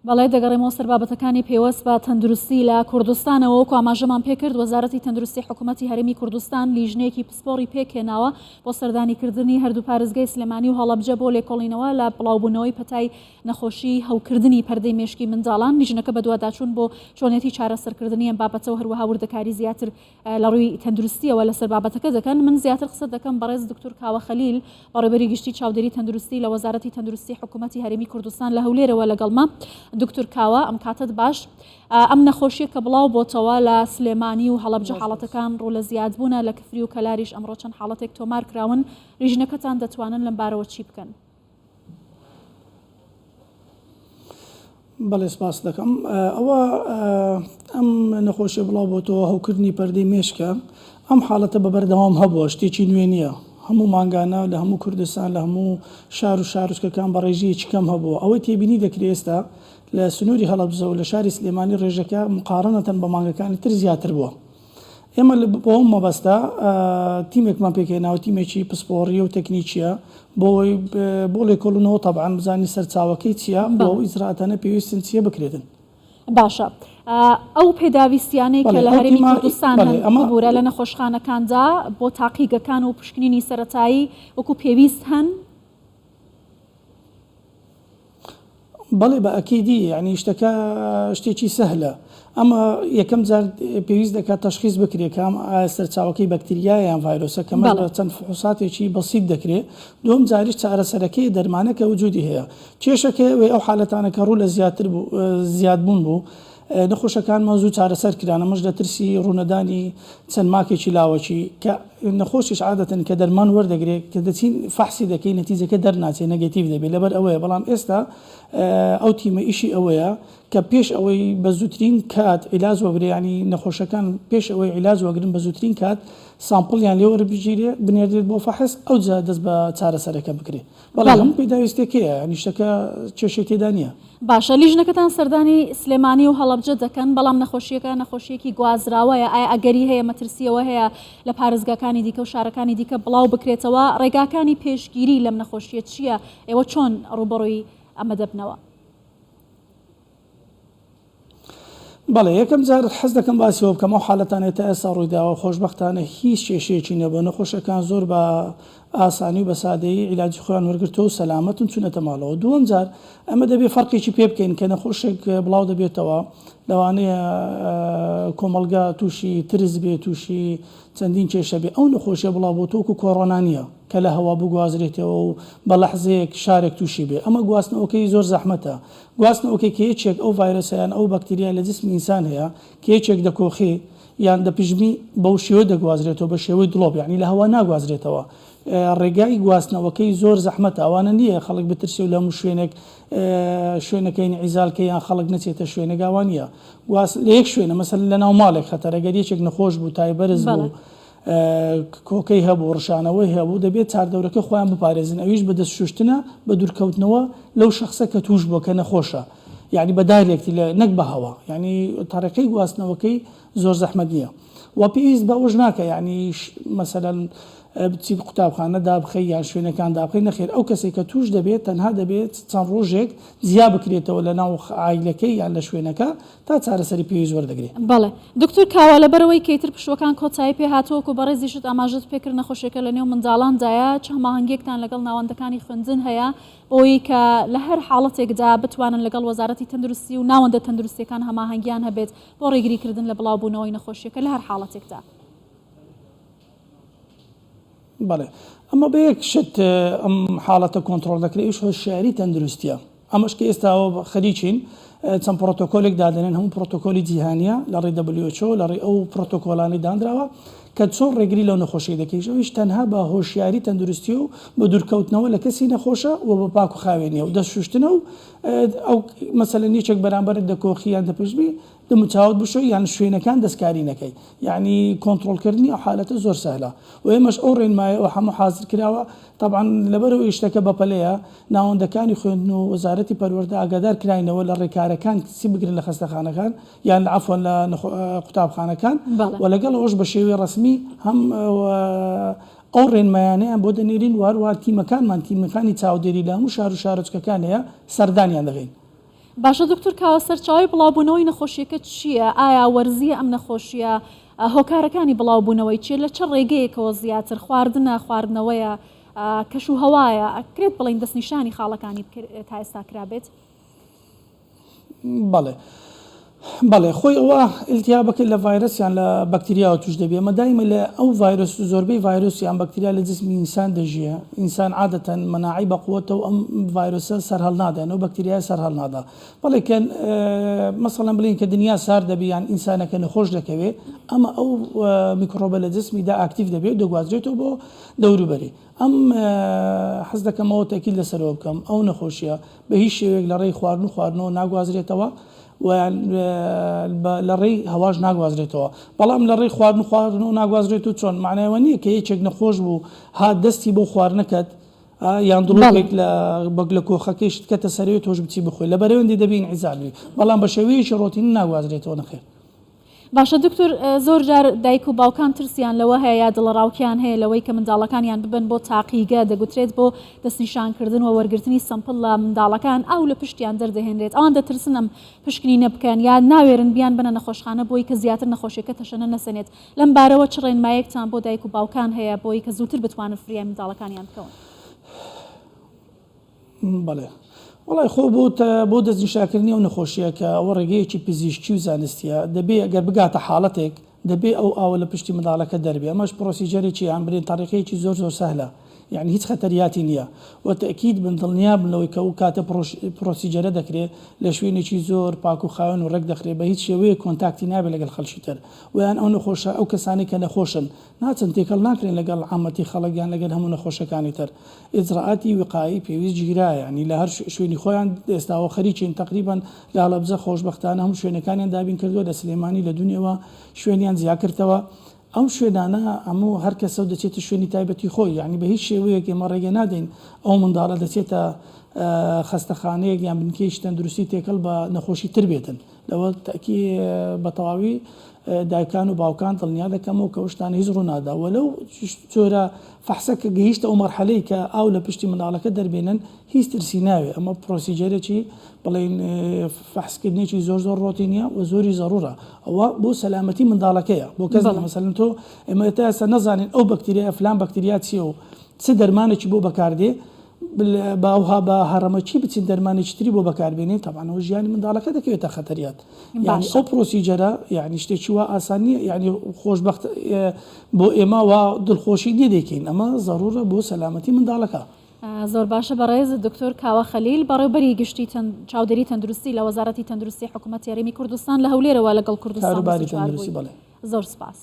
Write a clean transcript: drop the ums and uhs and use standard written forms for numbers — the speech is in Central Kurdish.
بەڵێ دەگەڕێمەوە سەر بابەتەکانی پەیوەست بە تەندروستی لە کوردستانەوە، وەکو ئاماژەمان پێکرد وەزارەتی تەندروستی حکومەتی هەرێمی کوردستان لیژنەیەکی پسپۆڕی پێکهێناوە بۆ سەردانیکردنی هەردوو پارێزگای سلێمانی و هەڵەبجە بۆ لێکۆڵینەوە لە بڵاوبوونەوەی پەتای نەخۆشی هەوکردنی پەردەی مێشکی منداڵان، لیژنەکە بەدواداچوون بۆ چۆنیەتی چارەسەرکردنی ئەم بابەتە و هەروەها وردەکاری زیاتر لە ڕووی تەندروستیەوە لەسەر بابەتەکە دەکەن. من زیاتر قسە دەکەم بەڕێز دکتور کاوە خەلیل بەڕێوبەری گشتی چاودێری تەندروستی لە وەزارەتی تەندروستی حکوومەتی هەرێمی کوردستان لە هەولێرەوە لەگەڵمە. دکتور کاوە ئەم کاتەت باش. ئەم نەخۆشیە کە بڵاو بۆتەوە لە سلێمانی و هەڵەبجە حاڵەتەکان ڕوو لە زیادبوونە، لە کفری و کەلاریش ئەمڕۆ چەند حاڵەتێک تۆمار کراون، لیژنەکەتان دەتوانن لەم بارەوە چی بکەن؟ بەڵێ سپاست دەکەم. ئەوە ئەم نەخۆشیە بڵاو بۆتەوە هەوکردنی پەردەی مێشکە. ئەم حاڵەتە بە بەردەوام هەبووە، شتێکی نوێ نییە. هەموو مانگانە لە هەموو کوردستان لە هەموو شار و شارۆچکەکان بە ڕێژەیەکی کەم هەبووە. ئەوەی تێبینی دەکرێ ئێستا لە سنووری هەڵەبجە و لە شاری سلێمانی ڕێژەکە مقارنەتەن بە مانگەکانی تر زیاتر بووە. ئێمە بۆ ئەم مەبەستە تیمێکمان پێکهێناوە، تیمێکی پسپۆڕییە و تەکنیکییە بۆ ئەوەی بۆ لێکۆڵینەوە تەبعەن بزانین سەرچاوەکەی چییە و ئەو ئیجرائاتانە پێویستن چییە بکرێتن. باشە ئەو پێداویستیانەی کە لە هەرێمی کوردستان هەن ببورە لە نەخۆشخانەکاندا بۆ تاقیگەکان و پشکنینی سەرەتایی وەکو پێویست هەن؟ بەڵێ بە ئەکیدی یانی شتەکە شتێکی سەهلە ئەمە یەکەم جار پێویست دەکات تەشخیس بکرێت کە ئەم ئایا سەرچاوەکەی بەکتریایە یان ڤایرۆسە کە مەش بە چەند فحوساتێکی بەسیت دەکرێت دووەم جاریش چارەسەرەکەی دەرمانەکە وجودی هەیە کێشەکە ئەوەی ئەو حالەتانە کە ڕوو لە زیاتر بوو زیادبوون بوو نەخۆشەکانمان زوو چارەسەر کران ئەمەش لە ترسی ڕوونەدانی چەند ماکێکی لاوەکی کە نەخۆشیش عادەتەن کە دەرمان وەردەگرێت کە دەچین فەحسی دەکەین نەتیجەکە دەرناچێت نەگەتیڤ دەبێت لەبەر ئەوەیە بەڵام ئێستا ئەو تیمە ئیشی ئەوەیە کە پێش ئەوەی بە زووترین کات عیلاج وەگرێ ینی نەخۆشەکان پێش ئەوەی عیلاج وەگرن بە زووترین کات sample یان لێ وەربگیرێ بنێردرێت بۆ فەحس ئەوجا دەست بە چارەسەرەکە بکرێ بەڵێ هەموو پێداویستێک هەیە یانی شتەکە کێشەی تێدا نییە. باشە لیژنەکەتان سەردانی سلێمانی و هەڵەبجە دەکەن، بەڵام نەخۆشییەکە نەخۆشییەکی گوازراوەیە، ئایا ئەگەری هەیە مەترسییەوە هەیە لە پارێزگاکانی دیکە و شارەکانی دیکە بڵاو بکرێتەوە، ڕێگاکانی پێشگیری لەم نەخۆشییە چییە، ئێوە چۆن ڕووبەڕووی ئەمە دەبنەوە؟ بەڵێ یەکەم جار حەز دەکەم باسی ئەوە بکەم ئەو حالەتانەی تا ئێستا ڕوویداوە خۆشبەختانە هیچ کێشەیەکی نەبووە نەخۆشەکان زۆر بە ئاسانی و بە سادەیی عیلاجی خۆیان وەرگرتووە و سەلامەتن چوونەتە ماڵەوە دووەم جار ئەمە دەبێ فەرقێکی پێ بکەین کە نەخۆشێک بڵاو دەبێتەوە لەوانەیە کۆمەڵگا تووشی ترس بێ تووشی چەندین کێشە بێ ئەو نەخۆشیە بڵاو بۆتەوە وەکو کۆڕۆنا نییە کە لە هەوا بگوازرێتەوە و بە لەحزەیەک شارێک تووشی بێ ئەمە گواستنەوەکەی زۆر زەحمەتە گواستنەوەکەی کە یەکێک ئەو ڤایرۆسە یان ئەو بەکتریا لە جسمی ئینسان هەیە کە یەکێک دەکۆخی یان دەپژمی بەو شێوە دەگوازرێتەوە بە شێوەی دڵۆپ یانی لە هەوا ناگوازرێتەوە ڕێگای گواستنەوەکەی زۆر زەحمەتە ئەوانە نییە خەڵک بترسێ و لە هەموو شوێنێک شوێنەکەی ئینعیزال کەی یان خەڵک نەچێتە شوێنێک ئەوە نییە گواست لە یەک شوێنە مەسەلەن لە ناو ماڵێک خەتەرە گەر یەکێک نەخۆش بوو تای بەرز بوو کۆکەی هەبوو، ڕشانەوەی هەبوو، دەبێت چاردەورەکەی خۆیان بپارێزن، ئەویش بە دەست شوشتنە، بە دوورکەوتنەوە لەو شەخسە کە تووش بووە، کە نەخۆشە، یانی بە directly لە نەک بە هەوا، یانی تەڕیقەی گواستنەوەکەی زۆر زەحمەت نییە و پێویست بە ئەوەش ناکا یانی مەسەلەن بچیت قوتابخانە دابخەی یان شوێنەکان دابخەی، نەخێر ئەو کەسەی کە تووش دەبێت تەنها دەبێت چەند ڕۆژێک جیا بکرێتەوە لە ناو عایلەکەی یان لە شوێنەکە تا چارەسەری پێویست وەردەگرێ. بەڵێ دکتور کاوە لەبەرئەوەی کە ئیتر پشووەکان کۆتایی پێ هاتووە وەکو بەڕێزیشت ئاماژەت پێ کرد نەخۆشیەکە لە نێو منداڵاندایە چ هەماهەنگیەکتان لەگەڵ ناوەندەکانی خوێندن هەیە بۆی کە لە هەر حاڵەتێکدا بتوانن لەگەڵ وەزارەتی تەندروستی و ناوەندە تەندروستیەکان هەماهەنگیان هەبێت بۆ ڕێگری کردن لە بڵاوبوونەوەی نەخۆشیەکە لە هەر حاڵەتێکدا؟ بەڵێ ئەمە بە یەک شت ئەم حاڵەتە کۆنتڕۆڵ دەکرێت ئەویش هۆشیاری تەندروستیە ئەمەش کە ئێستا خەریکین چەند پرۆتۆکۆلێک دادەنێن هەموو پرۆتۆکۆلی جیهانیە لە ڕێی WHO لە ڕێی ئەو پرۆتۆکۆلانەی دانراوە کە چۆن ڕێگری لەو نەخۆشی دەکەیش ئەویش تەنها بە هۆشیاری تەندروستی و بە دوورکەوتنەوە لە کەسی نەخۆشە و بە پاک و خاوێنیە و دەست شوشتنە و ئەو مەسەلەن یەکێک بەرامبەرت دەکۆخی یان دەپژمی دەموچاوت بشۆی یان شوێنەکان دەستکاری نەکەی یەعنی کۆنتڕۆڵ کردنی ئەو حالەتە زۆر سەهلە و ئێمەش ئەو ڕێنمایە و هەموو حازر کراوە تەبعەن لەبەرئەوەی شتەکە بەپەلەیە ناوەندەکانی خوێندن و وەزارەتی پەروەردە ئاگادار کراینەوە لە ڕێکارەکان چی بگرن لە خەستەخانەکان یان لە عەفوەن لە قوتابخانەکان و لەگەڵ ئەوەش بە شێوەی ڕەسمی هەم ئەو ڕێنمایانەیان بۆ دەنێرین و هەروەها تیمەکانمان تیمەکانی چاودێری لە هەموو شار و شارۆچکەکان هەیە سەردانیان دەکەین. باشە دکتۆر کاوە سەرچاوەی بڵاوبوونەوەی نەخۆشیەکە چییە؟ ئایا وەرزییە ئەم نەخۆشیە؟ هۆکارەکانی بڵاوبوونەوەی چییە؟ لە چ ڕێگەیەکەوە زیاتر خواردنە، خواردنەوەیە، کەش و هەوایە؟ ئەکرێت بڵێین دەستنیشانی خاڵەکانی تا ئێستا کرابێت؟ بەڵێ بەڵێ خۆی ئەوە ئیلتیابەکە لە ڤایرەس یان لە بەکتریاوە توش دەبێ ئەمە دایمە لە ئەو ڤایرۆس زۆربەی ڤایرۆس یان بەکتریا لە جسمی ئینسان دەژیە ئینسان عادەتەن مەناعەی بەقوەتە و ئەم ڤایرۆسە سەرهەڵنادا یان ئەو بەکتریایە سەرهەڵنادا بەڵێ کە مەسەڵەن بڵێین کە دنیا سارد دەبێ یان ئینسانەکە نەخۆش دەکەوێ ئەمە ئەو میکرۆبە لە جسمیدا ئاکتیڤ دەبێ و دەگوازرێتەوە بۆ دەوروبەری ئەم حەز دەکەم ئەوە تەئکید لەسەرەوە بکەم ئەو نەخۆشیە بە هیچ شێوەیەک لە ڕێی خواردن و خواردنەوە ناگوازرێتەوە و لە ڕێی هەواش ناگوازرێتەوە بەڵام لە ڕێی خواردن و خواردنەوە ناگوازرێت و چۆن معنای ئەوە نییە کە یەکێک نەخۆش بوو هات دەستی بۆ خواردنەکەت یان دڵۆپێک لە بەگ لە کۆخەکەی شت کەتە سەرەوەی تۆش بچی بخۆی لە بەرەوەندی دەبی ئینعیزال بی بەڵام بە شێوەیەکی ڕۆتینی ناگوازرێتەوە نەخێر. باشە دکتۆر زۆر جار دایک و باوکان ترسیان لەوە هەیە یا دڵەڕاوکێیان هەیە لەوەی کە منداڵەکانیان ببەن بۆ تاقیگە دەگوترێت بۆ دەستنیشانکردن و وەرگرتنی سەمپڵ لە منداڵەکان ئاو لە پشتیان دەردەهێنرێت ئەوان دەترسن ئەم پشکنینە بکەن یا ناوێرن بیانبەنە نەخۆشخانە بۆی کە زیاتر نەخۆشیەکە تەشەنە نەسەنێت لەم بارەوە چ ڕێنمایەکتان بۆ دایک و باوکان هەیە بۆی کە زووتر بتوانن فریای منداڵەکانیان بکەون؟ بەڵێ وەڵای خۆ بۆ بۆ دەستنیشانکردنی ئەو نەخۆشیە کە ئەوە ڕێگەیەکی پزیشکی و زانستیە دەبێ ئەگەر بگاتە حاڵەتێک دەبێ ئەو ئاوە لە پشتی منداڵەکە دەربێ ئەمەش procedure ێکی یان برێن تەریقەیەکی زۆر زۆر سەهلە یعنی هیچ خەتەریاتی نییە و تەئکید بن دڵنیا بن لەوەی کە ئەو کاتە procedure ە دەکرێ لە شوێنێکی زۆر پاک و خاوێن و ڕێک دەخرێ بە هیچ شێوەیەک contact ی نابێ لەگەڵ خەڵکی تر و یان ئەو نەخۆشە ئەو کەسانەی کە نەخۆشن ناچن تێکەڵ ناکرێن لەگەڵ عامەتی خەڵک یان لەگەل هەموو نەخۆشەکانی تر. ئیجرائاتی وقائی پێویست گیرا یانی لە هەر شوێنی خۆیان ئێستاوە خەریکین تەقریبەن لە هەڵەبجە خۆشبەختانە هەموو شوێنەکانیان دابین کردووە لە سلێمانی لە دونێوە شوێنیان جیا کردتەوە ئەو شوێنانە هەموو هەر کەسەو دەچێتە شوێنی تایبەتی خۆی یانی بە هیچ شێوەیەک ئێمە ڕێگە نادەین ئەو منداڵە دەچێتە خەستەخانەیەک یان بنکەیەکی تەندروستی تێکەڵ بە نەخۆشی تر بێتن. لەوە تەئکی بە تەواوی دایکان و باوکان دڵنیا دەکەمەوە کە ئەو شتانە هیچ ڕوونادا وە لەو جۆرە فەحسە کە گەیشتە ئەو مەرحەلەی کە ئاو لە پشتی منداڵەکە دەربێنن هیچ ترسی ناوێ ئەمە procedure ێکی بڵێین فەحسکردنێکی زۆر زۆر ڕۆتینیە و زۆری زەڕوورە ئەوە بۆ سەلامەتی منداڵەکەیە بۆ کەس نیە مەسەلەن تۆ ئێمە تا ئێستا نەزانین ئەو بەکتریایە فلان بەکتریا چییە و چ دەرمانێکی بۆ بەکاردێ با ئەوها بە هەڕەمەکی بچین دەرمانێکی تری بۆ بەکاربێنین تەبعەن ئەوە ژیانی منداڵەکە دەکەوێتە خەتەریات یانی ئەو procedure ە یانی شتێکی وا ئاسان نییە یانی خۆشبەخت بۆ ئێمە وا دڵخۆشی نییە دەیکەین ئەمە زەڕوورە بۆ سەلامەتی منداڵەکە. زۆر باشە بەڕێز دکتۆر کاوە خەلیل بەڕێوبەری گشتی چاودێری تەندروستی لە وەزارەتی تەندروستی حکوومەتی هەرێمی کوردستان لە هەولێرەوە لەگەڵ کوردستان کاروباری تەندروستی بەڵێ. زۆر سپاس.